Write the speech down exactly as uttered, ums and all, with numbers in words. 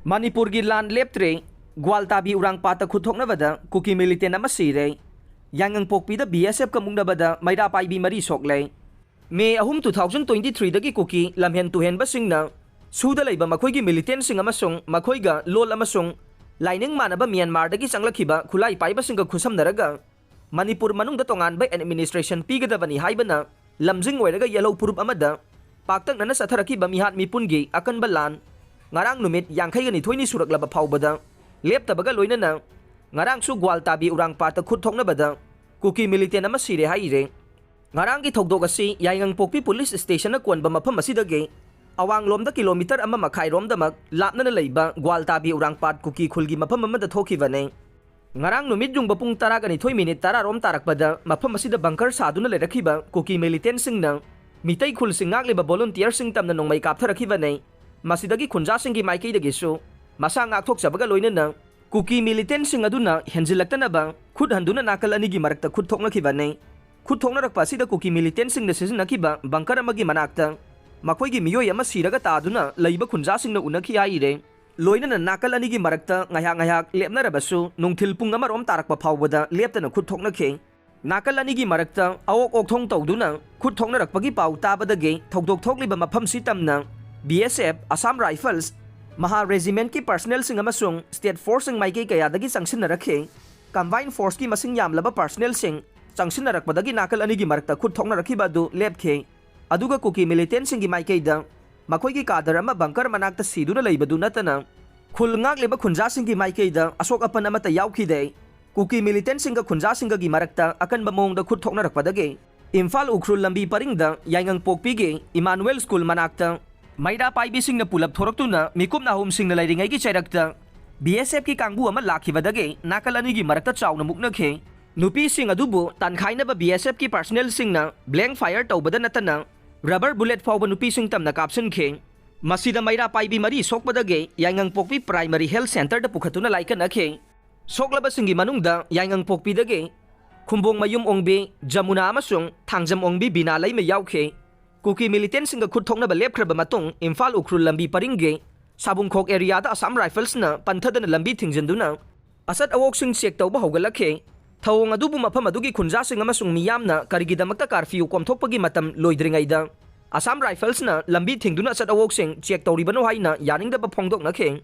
ꯃꯅꯤꯄꯨꯔꯒꯤ ꯂꯥꯟ ꯂꯦꯞꯇ꯭ꯔꯦ꯫ ꯒ꯭ꯋꯥꯜꯇꯥꯕꯤ ꯎꯔꯥꯡꯄꯥꯠꯇ ꯈꯨꯠ ꯊꯣꯛꯅꯕꯗ ꯀꯨꯀꯤ ꯃꯤꯂꯤꯇꯦꯟ ꯑꯃ ꯁꯤꯔꯦ꯫ ꯌꯥꯏꯉꯪꯄꯣꯛꯄꯤꯗ ꯕꯤ ꯑꯦꯁ ꯑꯦꯐꯀ ꯃꯨꯛꯅꯕꯗ ꯃꯩꯔꯥ ꯄꯥꯏꯕꯤ ꯃꯔꯤ ꯁꯣꯛꯂꯦ꯫ ꯃꯦ ꯑꯍꯨꯝ, two thousand twenty threeꯗꯒꯤ ꯀꯨꯀꯤ ꯂꯝꯍꯦꯟ ꯇꯨꯍꯦꯟꯕꯁꯤꯡꯅ ꯁꯨꯗ ꯂꯩꯕ ꯃꯈꯣꯏꯒꯤ ꯃꯤꯂꯤꯇꯦꯟꯁꯤꯡ ꯑꯃꯁꯨꯡ ꯃꯈꯣꯏꯒ ꯂꯣꯜ ꯑꯃꯁꯨꯡ ꯂꯥꯏꯅꯤꯡ ꯃꯥꯟꯅꯕ ꯃ꯭ꯌꯥꯟꯃꯥꯔꯗꯒꯤ ꯆꯪꯂꯛꯈꯤꯕ ꯈꯨꯠꯂꯥꯏ ꯄꯥꯏꯕꯁꯤꯡꯒ ꯈꯨꯠꯁꯝꯅꯔꯒ ꯃꯅꯤꯄꯨꯔ ꯃꯅꯨꯡꯗ ꯇꯣꯉꯥꯟꯕ ꯑꯦꯗꯃꯤꯅꯤꯁꯇ꯭ꯔꯦꯁꯟ ꯄꯤꯒꯗꯕꯅꯤ ꯍꯥꯏꯕꯅ ꯂꯝꯖꯤꯡ ꯑꯣꯏꯔꯒ ꯌꯦꯜꯍꯧ ꯐꯨꯔꯨꯞ ꯑꯃꯗ ꯄꯥꯛꯇꯛꯅꯅ ꯆꯠꯊꯔꯛꯈꯤꯕ ꯃꯤꯍꯥꯠ ꯃꯤꯄꯨꯟꯒꯤ ꯑꯀꯟꯕ ꯂꯥꯟ ꯉꯔꯥꯡ ꯅꯨꯃꯤꯠ ꯌꯥꯡꯈꯩꯒ ꯅꯤꯊꯣꯏꯅꯤ ꯁꯨꯔꯛꯂꯕ ꯐꯥꯎꯕꯗ ꯂꯦꯞꯇꯕꯒ ꯂꯣꯏꯅꯅ ꯉꯔꯥꯡꯁꯨ ꯒ꯭ꯋꯥꯜꯇꯥꯕꯤ ꯎꯔꯥꯡꯄꯥꯠꯇ ꯈꯨꯠ ꯊꯣꯛꯅꯕꯗ ꯀꯨꯀꯤ ꯃꯤꯂꯤꯇꯦꯟ ꯑꯃ ꯁꯤꯔꯦ ꯍꯥꯏꯔꯦ꯫ ꯉꯔꯥꯡꯒꯤ ꯊꯧꯗꯣꯛ ꯑꯁꯤ ꯌꯥꯏꯉꯪꯄꯣꯛꯄꯤ ꯄꯨꯂꯤꯁ ꯁ꯭ꯇꯦꯁꯟꯅ ꯀꯣꯟꯕ ꯃꯐꯝ ꯑꯁꯤꯗꯒꯤ ꯑꯋꯥꯡꯂꯣꯝꯗ ꯀꯤꯂꯣꯃꯤꯇꯔ ꯑꯃ ꯃꯈꯥꯏꯔꯣꯝꯗꯃꯛ ꯂꯥꯞꯅꯅ ꯂꯩꯕ ꯒ꯭ꯋꯥꯜꯇꯥꯕꯤ ꯎꯔꯥꯡꯄꯥꯠ ꯀꯨꯀꯤ ꯈꯨꯜꯒꯤ ꯃꯐꯝ ꯑꯃꯗ ꯊꯣꯛꯈꯤꯕꯅꯤ꯫ ꯉꯔꯥꯡ ꯅꯨꯃꯤꯠ ꯌꯨꯡꯕ ꯄꯨꯡ ꯇꯔꯥꯒ ꯅꯤꯊꯣꯏ ꯃꯤꯅꯤꯠ ꯇꯔꯥ ꯔꯣꯝ ꯇꯥꯔꯛꯄꯗ ꯃꯐꯝ ꯑꯁꯤꯗ ꯕꯪꯀꯔ ꯁꯥꯗꯨꯅ ꯂꯩꯔꯛꯈꯤꯕ ꯀꯨꯀꯤ ꯃꯤꯂꯤꯇꯦꯟꯁꯤꯡꯅ ꯃꯤꯇꯩ ꯈꯨꯜꯁꯤꯡ ꯉꯥꯛꯂꯤꯕ ꯚꯣꯂꯨꯟꯇꯤꯌꯔꯁꯤꯡ ꯇꯝꯅ ꯅꯣꯡꯃꯩ ꯀꯥꯞꯊꯔꯛꯈꯤꯕꯅꯤ꯫ ꯃꯁꯤꯗꯒꯤ ꯈꯨꯟꯖꯥꯁꯤꯡꯒꯤ ꯃꯥꯏꯀꯩꯗꯒꯤꯁꯨ ꯃꯁꯥ ꯉꯥꯛꯊꯣꯛꯆꯕꯒ ꯂꯣꯏꯅꯅ ꯀꯨꯀꯤ ꯃꯤꯂꯤꯇꯦꯟꯁꯤꯡ ꯑꯗꯨꯅ ꯍꯦꯟꯖꯤꯜꯂꯛꯇꯅꯕ ꯈꯨꯠ ꯍꯟꯗꯨꯅ ꯅꯥꯀꯜ ꯑꯅꯤꯒꯤ ꯃꯔꯛꯇ ꯈꯨꯠ ꯊꯣꯛꯅꯈꯤꯕꯅꯤ꯫ ꯈꯨꯠ ꯊꯣꯛꯅꯔꯛꯄ ꯑꯁꯤꯗ ꯀꯨꯀꯤ ꯃꯤꯂꯤꯇꯦꯟꯁꯤꯡꯅ ꯁꯤꯖꯤꯟꯅꯈꯤꯕ ꯕꯪꯀꯔ ꯑꯃꯒꯤ ꯃꯅꯥꯛꯇ ꯃꯈꯣꯏꯒꯤ ꯃꯤꯑꯣꯏ ꯑꯃ ꯁꯤꯔꯒ ꯇꯥꯗꯨꯅ ꯂꯩꯕ ꯈꯨꯟꯖꯥꯁꯤꯡꯅ ꯎꯅꯈꯤ ꯍꯥꯏꯔꯦ꯫ ꯂꯣꯏꯅꯅ ꯅꯥꯀꯜ ꯑꯅꯤꯒꯤ ꯃꯔꯛꯇ ꯉꯥꯏꯍꯥꯛ ꯉꯥꯏꯍꯥꯛ ꯂꯦꯞꯅꯔꯕꯁꯨ ꯅꯨꯡꯊꯤꯜ ꯄꯨꯡ ꯑꯃꯔꯣꯝ ꯇꯥꯔꯛꯄ ꯐꯥꯎꯕꯗ ꯂꯦꯞꯇꯅ ꯈꯨꯠ ꯊꯣꯛꯅꯈꯤ꯫ ꯅꯥꯀꯜ ꯑꯅꯤꯒꯤ ꯃꯔꯛꯇ ꯑꯣꯛ ꯑꯣꯛꯊꯣꯡ ꯇꯧꯗꯨꯅ ꯈꯨꯠ ꯊꯣꯛꯅꯔꯛꯄꯒꯤ ꯄꯥꯎ ꯇꯥꯕꯗꯒꯤ ꯊꯧꯗꯣꯛ ꯊꯣꯛꯂꯤꯕ ꯃꯐꯝꯁꯤ ꯇꯝꯅ ꯕꯤ ꯑꯦꯁ ꯑꯦꯐ, ꯑꯁꯥꯝ ꯔꯥꯏꯐꯜꯁ, ꯃꯍꯥ ꯔꯦꯖꯤꯃꯦꯟꯠꯀꯤ ꯄꯔꯁꯅꯦꯜꯁꯤꯡ ꯑꯃꯁꯨꯡ ꯁ꯭ꯇꯦꯠ ꯐꯣꯔꯁꯁꯤꯡ ꯃꯥꯏꯀꯩ ꯀꯌꯥꯗꯒꯤ ꯆꯪꯁꯤꯟꯅꯔꯛꯈꯤ꯫ ꯀꯝꯕꯥꯏꯟ ꯐꯣꯔꯁꯀꯤ ꯃꯁꯤꯡ ꯌꯥꯝꯂꯕ ꯄꯔꯁꯅꯦꯜꯁꯤꯡ ꯆꯪꯁꯤꯟꯅꯔꯛꯄꯗꯒꯤ ꯅꯥꯀꯜ ꯑꯅꯤꯒꯤ ꯃꯔꯛꯇ ꯈꯨꯠ ꯊꯣꯛꯅꯔꯛꯈꯤꯕ ꯑꯗꯨ ꯂꯦꯞꯈꯤ꯫ ꯑꯗꯨꯒ ꯀꯨꯀꯤ ꯃꯤꯂꯤꯇꯦꯟꯁꯤꯡꯒꯤ ꯃꯥꯏꯀꯩꯗ ꯃꯈꯣꯏꯒꯤ ꯀꯥꯗꯔ ꯑꯃ ꯕꯪꯀꯔ ꯃꯅꯥꯛꯇ ꯁꯤꯗꯨꯅ ꯂꯩꯕꯗꯨ ꯅꯠꯇꯅ ꯈꯨꯜ ꯉꯥꯛꯂꯤꯕ ꯈꯨꯟꯖꯥꯁꯤꯡꯒꯤ ꯃꯥꯏꯀꯩꯗ ꯑꯁꯣꯛ ꯑꯄꯟ ꯑꯃꯠꯇ ꯌꯥꯎꯈꯤꯗꯦ꯫ ꯀꯨꯀꯤ ꯃꯤꯂꯤꯇꯦꯟꯁꯤꯡꯒ ꯈꯨꯟꯖꯥꯁꯤꯡꯒꯒꯤ ꯃꯔꯛꯇ ꯑꯀꯟꯕ ꯃꯑꯣꯡꯗ ꯈꯨꯠ ꯊꯣꯛꯅꯔꯛꯄꯗꯒꯤ ꯏꯝꯐꯥꯜ ꯎꯈ꯭ꯔꯨꯜ ꯂꯝꯕꯤ ꯄꯔꯤꯡꯗ ꯌꯥꯏꯉꯪꯄꯣꯛꯄꯤꯒꯤ ꯏꯃꯥꯅꯨꯑꯦꯜ ꯁ꯭ꯀꯨꯜ ꯃꯅꯥꯛꯇ ꯃꯩꯔꯥ ꯄꯥꯏꯕꯤꯁꯤꯡꯅ ꯄꯨꯂꯞ ꯊꯣꯔꯛꯇꯨꯅ ꯃꯤꯀꯨꯞ ꯅꯥꯍꯨꯝꯁꯤꯡꯅ ꯂꯩꯔꯤꯉꯩꯒꯤ ꯆꯩꯔꯛꯇ ꯕꯤ ꯑꯦꯁ ꯑꯦꯐꯀꯤ ꯀꯥꯡꯕꯨ ꯑꯃ ꯂꯥꯛꯈꯤꯕꯗꯒꯤ ꯅꯥꯀꯜ ꯑꯅꯤꯒꯤ ꯃꯔꯛꯇ ꯆꯥꯎꯅ ꯃꯨꯛꯅꯈꯤ꯫ ꯅꯨꯄꯤꯁꯤꯡ ꯑꯗꯨꯕꯨ ꯇꯥꯟꯈꯥꯏꯅꯕ ꯕꯤ ꯑꯦꯁ ꯑꯦꯐꯀꯤ ꯄꯔꯁꯅꯦꯜꯁꯤꯡꯅ ꯕ꯭ꯂꯦꯡ ꯐꯥꯌꯔ ꯇꯧꯕꯗ ꯅꯠꯇꯅ ꯔꯕꯔ ꯕꯨꯂꯦꯠ ꯐꯥꯎꯕ ꯅꯨꯄꯤꯁꯤꯡ ꯇꯝꯅ ꯀꯥꯞꯁꯤꯟꯈꯤ꯫ ꯃꯁꯤꯗ ꯃꯩꯔꯥ ꯄꯥꯏꯕꯤ ꯃꯔꯤ ꯁꯣꯛꯄꯗꯒꯤ ꯌꯥꯏꯉꯪꯄꯣꯛꯄꯤ ꯄ꯭ꯔꯥꯏꯃꯔꯤ ꯍꯦꯜꯊ ꯁꯦꯟꯇꯔꯗ ꯄꯨꯈꯠꯇꯨꯅ ꯂꯥꯏꯀꯠꯅꯈꯤ꯫ ꯁꯣꯛꯂꯕꯁꯤꯡꯒꯤ ꯃꯅꯨꯡꯗ ꯌꯥꯏꯉꯪꯄꯣꯛꯄꯤꯗꯒꯤ ꯈꯨꯝꯕꯣꯡꯃꯌꯨꯝ ꯑꯣꯡꯕꯤ ꯖꯃꯨꯅꯥ ꯑꯃꯁꯨꯡ ꯊꯥꯡꯖꯝ ꯑꯣꯡꯕꯤ ꯕꯤꯅꯥ ꯂꯩꯃ ꯌꯥꯎꯈꯤ꯫ ꯀꯨꯀꯤ ꯃꯤꯂꯤꯇꯦꯟꯁꯤꯡꯒ ꯈꯨꯠ ꯊꯣꯛꯅꯕ ꯂꯦꯞꯈ꯭ꯔꯕ ꯃꯇꯨꯡ ꯏꯝꯐꯥꯜ ꯎꯈ꯭ꯔꯨꯜ ꯂꯝꯕꯤ ꯄꯔꯤꯡꯒꯤ ꯁꯥꯕꯨꯡꯈꯣꯛ ꯑꯦꯔꯤꯌꯥꯗ ꯑꯁꯥꯝ ꯔꯥꯏꯐꯜꯁꯅ ꯄꯟꯊꯗꯅ ꯂꯝꯕꯤ ꯊꯤꯡꯖꯤꯟꯗꯨꯅ ꯑꯆꯠ ꯑꯋꯣꯛꯁꯤꯡ ꯆꯦꯛ ꯇꯧꯕ ꯍꯧꯒꯠꯂꯛꯈꯤ꯫ ꯊꯧꯑꯣꯡ ꯑꯗꯨꯕꯨ ꯃꯐꯝ ꯑꯗꯨꯒꯤ ꯈꯨꯟꯖꯥꯁꯤꯡ ꯑꯃꯁꯨꯡ ꯃꯤꯌꯥꯝꯅ ꯀꯔꯤꯒꯤꯗꯃꯛꯇ ꯀꯥꯔꯐ꯭ꯌꯨ ꯀꯣꯝꯊꯣꯛꯄꯒꯤ ꯃꯇꯝ ꯂꯣꯏꯗ꯭ꯔꯤꯉꯩꯗ ꯑꯁꯥꯝ ꯔꯥꯏꯐꯜꯁꯅ ꯂꯝꯕꯤ ꯊꯤꯡꯗꯨꯅ ꯑꯆꯠ ꯑꯋꯣꯛꯁꯤꯡ ꯆꯦꯛ ꯇꯧꯔꯤꯕꯅꯣ ꯍꯥꯏꯅ ꯌꯥꯅꯤꯡꯗꯕ ꯐꯣꯡꯗꯣꯛꯅꯈꯤ꯫